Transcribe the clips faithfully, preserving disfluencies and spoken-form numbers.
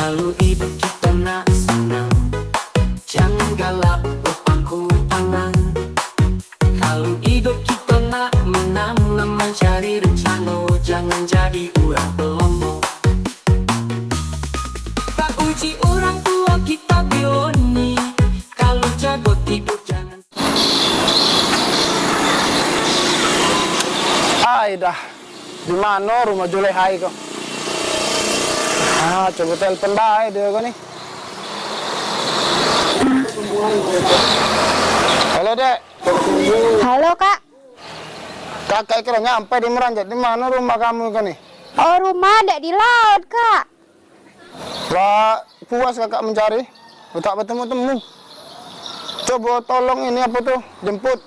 Kalu idup kito nak senang, jangan galak bepangku tangan. Kalu idup kito nak menang, leman cari rencano, jangan jadi urang pelomo. Tak uji urang tuo kito bioni, kalu jago tidur jangan. Ai dah, di mano rumah Juleha iko? Ah, coba telepon bae dio ko ni. Halo, Dek. Halo, Kak. Kakak kira nyampe di Meranjat. Di mano rumah kamu iko ni? Oh, rumah dek di laut, Kak. Lah, puas kakak mencari, tak betemu-temu. Coba tolong ini apa tuh, jemput.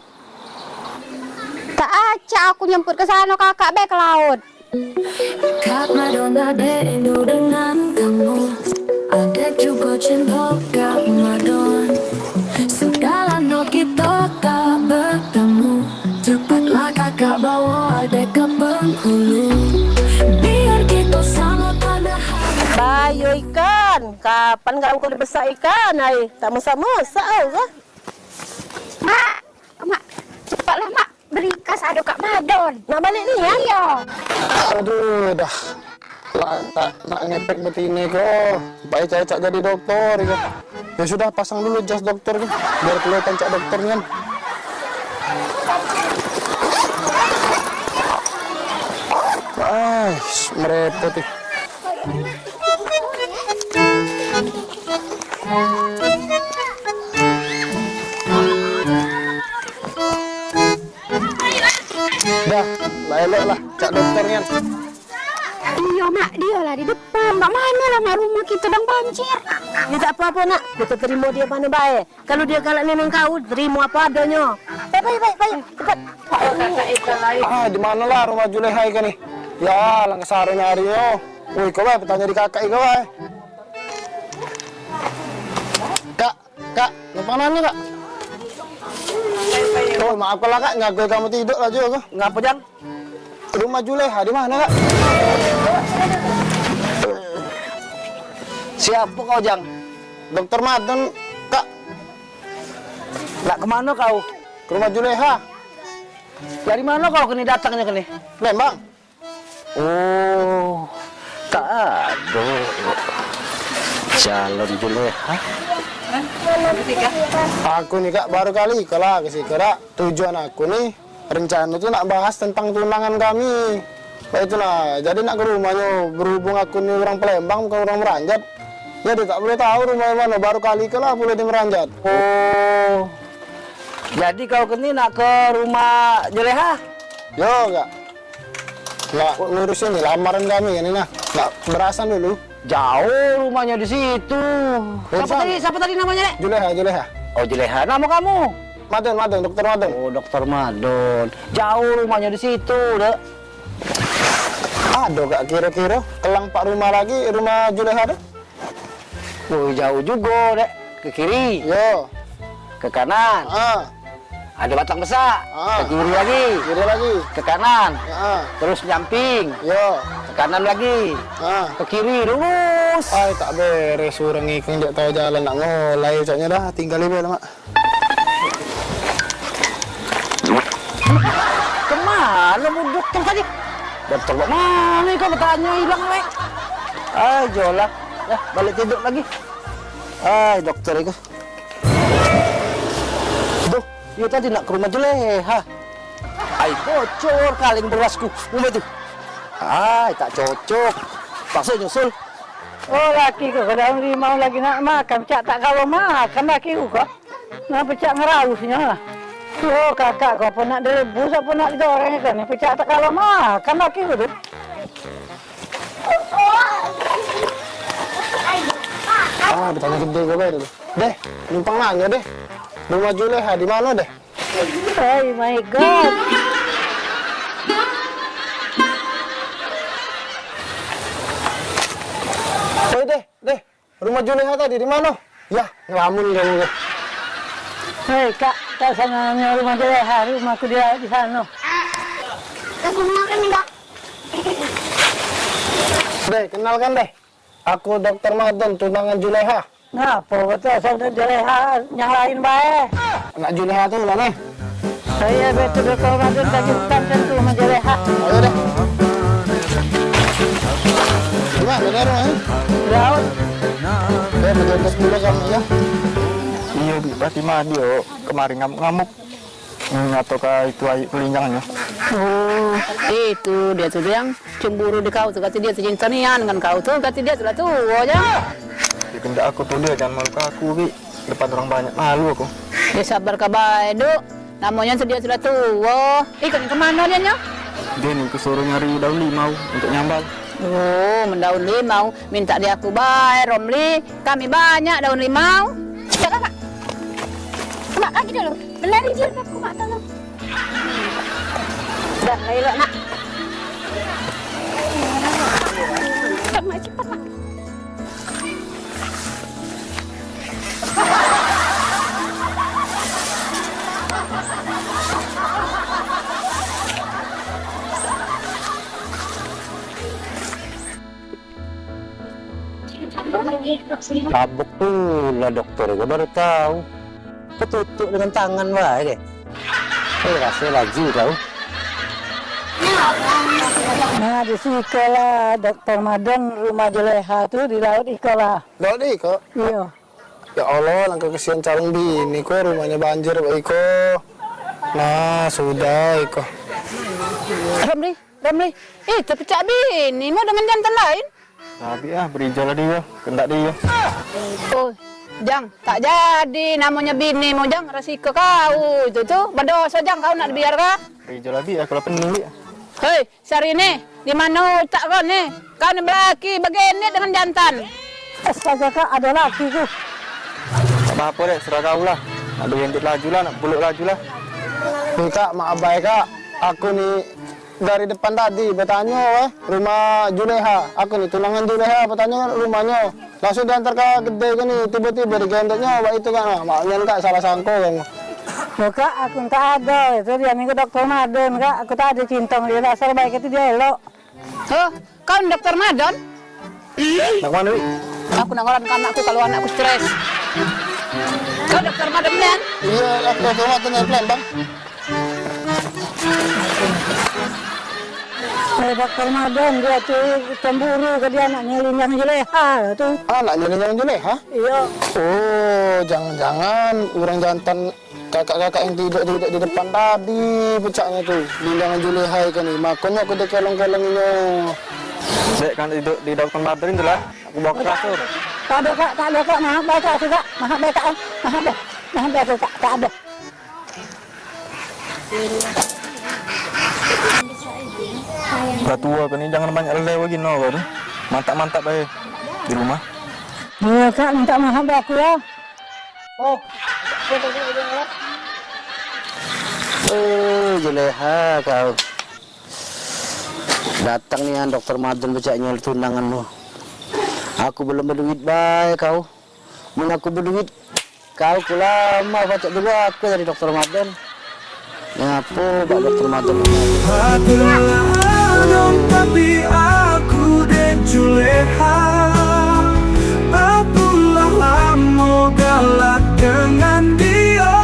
Tak acak aku nyemput ke sana, kakak be ke laut. Kak Madon, ade rindu dengan kamu, ade jugo cendol Kak Madon. Sudah lamo kito tak betemu. Cepatlah kakak bawa adek ke Bengkulu, biar kito samo tanah. Bayo ikan, kapan kamu kau besak ikan? Ai, tak masak-masak au kah? Mak, Mak, cepatlah, Mak, beri kas ado Kak Madon. Nak balik ni, ya? Iyo. Aduh, dah. Lah, tak nak ngepek betine ko. Bae cak, cak jadi dokter iko. Ya sudah, pasang dulu jas dokter ni, biar kelihatan cak dokter nian. Ai, merepot ih. Dah, lah elok lah, cak dokter nian. Iyo, Mak, dio lah di depan. Mak, mano lah, Mak, rumah kito dang banjir. Ya, tak apo-apo, Nak. Kito terimo dio mano bae. Kalu dio galak memang kau, terimo apo adonyo. Bae, bae, bae, bae. Cepat. Ah, di mano lah rumah Juleha iko ni? Ya, langkah sehari nyari yo. Woi, kau bae, petanyo di kakak iko bae. Kak, Kak, numpang nanyo, Kak. Oh, maaf lah, Kak, nyagoi kamu tiduk lah jugo. Ngapo, Jang? Rumah Juleha di mano, Kak? Siapo kau, Jang? Dokter Madon, Kak. Nak ke mano kau? Ke rumah Juleha. Dari mano kau kene datangnyo kene? Lembang. Oh, tak ado calon Juleha. Aku ni, Kak, baru kali iko lah ke siko, Kak. Tujuan aku ni, rencana tu nak bahas tentang tunangan kami. Baik itu nah, jadi nak ke rumahnyo, berhubung aku ni urang Palembang, bukan urang Meranjat. Jadi tak boleh tahu rumah mano, baru kali iko lah pulo di Meranjat. Oh, jadi kau kene nak ke rumah Juleha? Yo, Kak. Nak ngurusin ni lamaran kami kan ni nah. Nak berasan dulu. Jauh rumahnyo di situ. Siapo tadi, siapo tadi namonyo, Dek? Juleha, Juleha. Oh, Juleha. Namo kamu? Madon, Madon, Dokter Madon. Oh, Dokter Madon. Jauh rumahnyo di situ, Dek. Ado, Kak, kiro-kiro kelang empat rumah lagi rumah Juleha tu? Woi, jauh jugo, Dek. Ke kiri. Yo. Ke kanan. Ah. Ado batang besak. Ah. Ke kiri lagi. Kiri lagi. Ke kanan. Ah. Terus nyamping. Yo. Ke kanan lagi. Ah. Ke kiri, lurus. Ai, tak beres urang ikang, dak tau jalan nak ngolai, caknyo dah, tinggal be lah, Mak. Kemano bu dokter tadi? Dokter mak mano kau betanyo ilang, weh? Ai, jolah. Dah, balik tiduk lagi. Ai, dokter iku. Duh, dio tadi nak ke rumah Juleha. Ai, bocor kaleng berasku. Ume tu. Ai, tak cocok. Pakso nyusul. Oh, laki ku, kalau limau lagi nak makan, cak tak kawa makan laki ku kok. Nah, pecak ngerausnyo lah. Oh, kakak, kau pun nak direbus, apa nak digoreng kan? Pecak tak kalah makan laki ku tu. Ah, betanyo gede kau bae tu. Deh, numpang nanyo deh. Rumah Juleha di mano deh? Oh my God. Oi deh, deh. Rumah Juleha tadi di mano? Yah, ngelamun kamu ke. Hei, Kak, tak sananyo rumah Juleha, rumahku dia di sano. Aku makan, Kak. Deh, kenalkan deh. Aku dokter Madon, tunangan Juleha. Ngapo betul asal Juleha, yang lain bae? Anak Juleha tu lah ni. Saya betul dokter Madon, kaji utang tentu sama Juleha. Ayo deh. Gimana bener, eh? Daun. Eh, betul dulu kamu ya. Iyo, Bi, pasti mah dio kemarin ngamuk-ngamuk. Hmm, ataukah itu air pelinjangnyo? Oh, itu dia tu yang cemburu di kau tu, kata dia tu cinta nian dengan kau tu, kata dia tu lah tuo je. Ya, kendak aku tu dia, jangan malu ke aku, Bi. Depan orang banyak malu aku. Ya, sabar ke bae, Duk. Namonyo tu dia tu lah tuo. Iko ni ke mano dia nyo? Dia ni kesuruh nyari daun limau untuk nyambal. Oh, mendaun limau. Minta di aku bae, Romli. Kami banyak daun limau. Cak kakak. Mak, lagi dulu. Belari jilbabku, Mak, tolong. Dah, ayo, Mak. Mak, cepat, Mak. Tabuk tu lah dokter, aku baru tahu. Ketutup dengan tangan bae deh. Eh, raso laju kau. Nah, di siko lah dokter Madon rumah Juleha tu di laut iko lah. Laut iko? Iyo. Ya Allah, langkah kesian calon bini ko, rumahnyo banjir bak iko. Nah, sudah iko. Romli, Romli, eh, tepecak binimu dengan jantan lain? Tapi ah, berijo lah dio, kendak dio. Oh, Jang, tak jadi namonyo binimu, Jang, resiko kau itu tu. Bedoso, Jang, kau nak dibiarka? Berijo lah, Bi, aku lah pening, Bi. Hei, Sarine, di mano utak kau ni? Kau ni belaki begenet dengan jantan. Astaga, Kak, ado laki ku. Tak apo-apo dek, serah kau lah. Nak begenit laju lah, nak peluk laju lah. Ni, Kak, maaf bae, Kak. Aku ni dari depan tadi betanyo, eh, rumah Juleha. Aku ni tunangan Juleha, betanyo rumahnyo. Langsung diantar ke gede ke ni, tiba-tiba digendeknyo, wak itu kan, nah, mak nian kak salah sangko kan. Loh, Kak, aku tak ada, itu dia ni ke dokter Madon, Kak, aku tak ada cinta sama dia, dasar baik itu dia elok. Hah? Kau dokter Madon? Nak kemana, Wi? Aku nak ngoran ke anakku kalau anakku stres. Kau dokter Madon kan? Iya, aku dokter Madon dari Palembang. Eh, Dokter Madon, dia tu cemburu ke dia anaknyo Linjang Juleha tu. Anaknyo Linjang Juleha? Iyo. Oh, jangan-jangan urang jantan kakak-kakak yang tiduk-tiduk di depan tadi pecaknyo tu. Linjang Juleha ikan ni. Makonyo aku dikelong-kelonginyo. Dek, kan tiduk di Dokter Madon tu lah. Aku bawa ke kasur. Tak ada, Kak. Tak ada, Kak. Maaf bae, Kak. Maaf bae, Kak. Maaf bae. Maaf bae, Kak. Tak ada. Dah tua kau ni, jangan banyak leleh lagi no kau tu. Mantap-mantap bae di rumah. Iya, Kak, minta maaf dah aku ya. Oh. Eh, Juleha kau. Datang nian Dokter Madon pecaknyo tunanganmu. Aku belum beduit bae kau. Mun aku beduit, kau ku lama pacak jugo aku jadi Dokter Madon. Ngapo bak Dokter Madon? Aduh, tapi aku dek Juleha. Aku lah lamo galak dengan dio.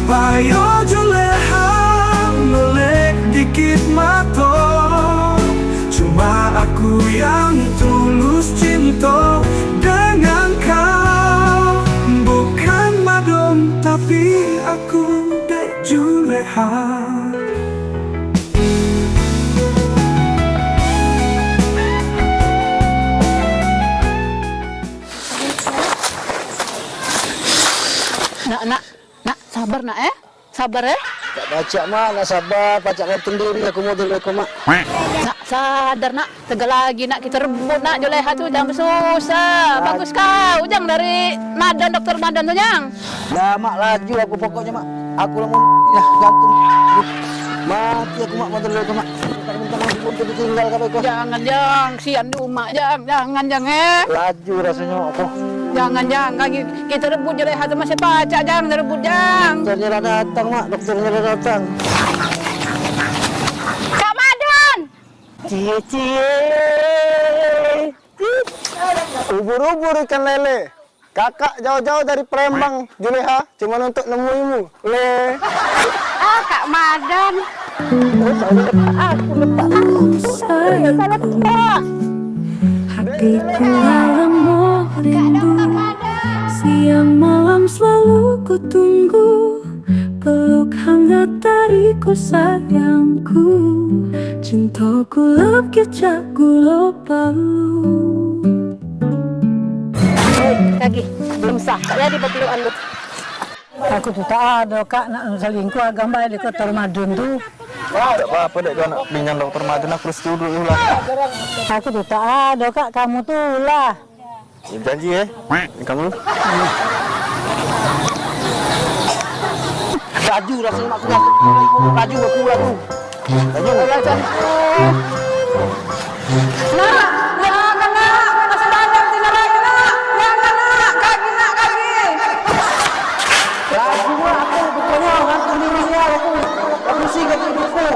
Payo Juleha melek dikit mato. Cuma aku yang tulus cinto dengan kau. Bukan Madon, tapi aku dek Juleha. Nak, nak, nak, sabar nak, eh. Sabar, eh. Tak pacak, Mak, nak sabar, pacak ngatur diri aku model kau, Mak. Nak sadar, nak, tegal lagi, nak, kita rebut, nak, Juleha tu, jangan besusah. Bagus kau, Jang, dari Madon, Dokter Madon tu, Jang. Dah, Mak, laju aku pokoknyo, Mak. Aku lah mau, ya, gantung. Mati aku, Mak, model kau, Mak. Bentar-bentar aku pun ditinggal kau, kau. Jangan, Jang, kesian di umak, Jang. Jangan, Jang, eh. Laju rasonyo aku. Jangan, Jang, kaki kita rebut Juleha tu masih pacak, Jang, rebut, Jang. Dokternya dah datang, Mak. Dokternya dah datang. Kak Madon! Cie cie. Ubur-ubur ikan lele. Kakak jauh-jauh dari Palembang, Juleha, cuma untuk nemuimu. Le. Ah, Kak Madan. Aku lepas. Sayangku, hatiku lamo rindu. Siang malam selalu ku tunggu. Peluk hangat dariku sayangku. Cintaku lebih cak gulo palu. Hei, kaki, belum sah. Tak jadi bepelukan tu. Aku tu tak ado, Kak, nak selingkuh agam bae di dokter Madun tu. Tak apa-apa, dek, kau nak pinjam dokter Madun, aku harus duduk dulu lah. Aku tu tak ado, Kak, kamu tu lah. Janji, eh? Kamu? Laju rasanya mak aku. Laju aku, laju. Laju. Nak, nak, nak, nak, masih banyak tinggal lagi, nak. Nak, nak, nak, kaki, nak, kaki. Laju aku, pokoknya ngantuk diri aku. Aku sih kaki buku.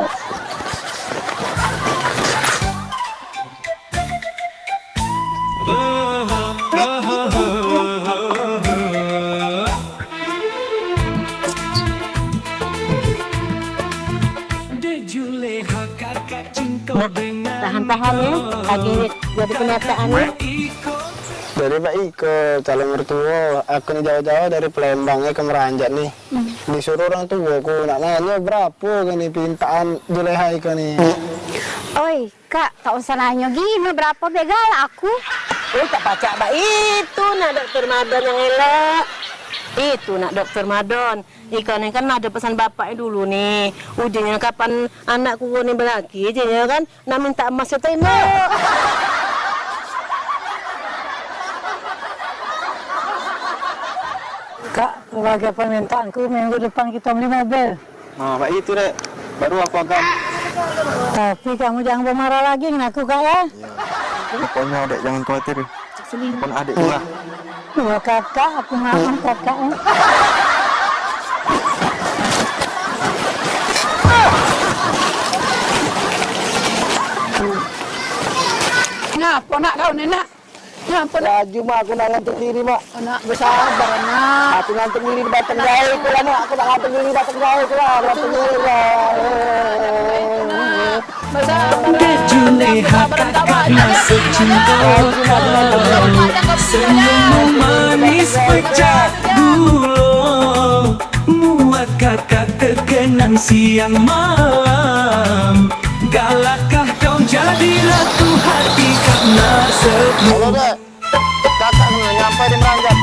Nah, tahan-tahan ya, lagi jadi kenyataan ya. Dari Pak Iko, calon mertua, aku ni jauh-jauh dari Palembang ya ke Meranjak nih. Hmm. Disuruh orang tua aku nak nanya berapa kan ni pintaan Juleha iko ni. Oi, Kak, tak usah nanyo gino berapo be galak aku. Oh, tak pacak bak itu nak dokter Madon yang elok. Itu nak dokter Madon. Ikan ni kan ado pesan bapaknyo dulu ni. Ujinyo kapan anakku ni belaki, ujinyo kan nak minta emas tembok. Kak, sebagai permintaanku, minggu depan kita beli mobil. Nah, baik itu, Dek. Baru aku agak. Tapi kamu jangan bermarah lagi dengan aku, Kak, ya. Iya. Pokoknya, Dek, jangan khawatir. Pun adik pula. Dua kakak, aku maaf, kakak, ya. Ngapa nak kau ni, nak? Ngapa nak? Laju, Mak, aku nak ngantuk diri, Mak. Nak bersabar, nak. Aku ngantuk diri di batang gawe tu lah, Mak. Aku nak ngantuk diri di batang gawe tu lah. Ngantuk diri lah. Bersabar. Dek Juleha, kakak nak secinta kau. Senyummu manis pecah gulo. Muat kakak terkenang siang malam. Galakkah kau jadi ratu hati karena senyum? Halo, Dek. Kakak ni nyampai di Meranjak.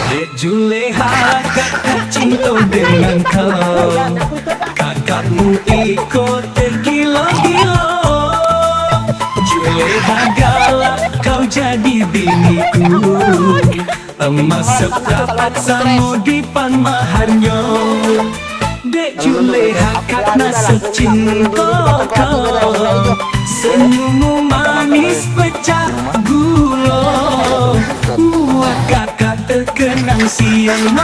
Dek Juleha, kakak cinta dengan kau. Kakakmu iko tergilo-gilo. Juleha galak, kau jadi biniku. Emas seprapat samo dipan maharnyo. Dek Juleha, kak nak secinta kau. Senyummu manis pecah gulo. Muat kakak terkenang siang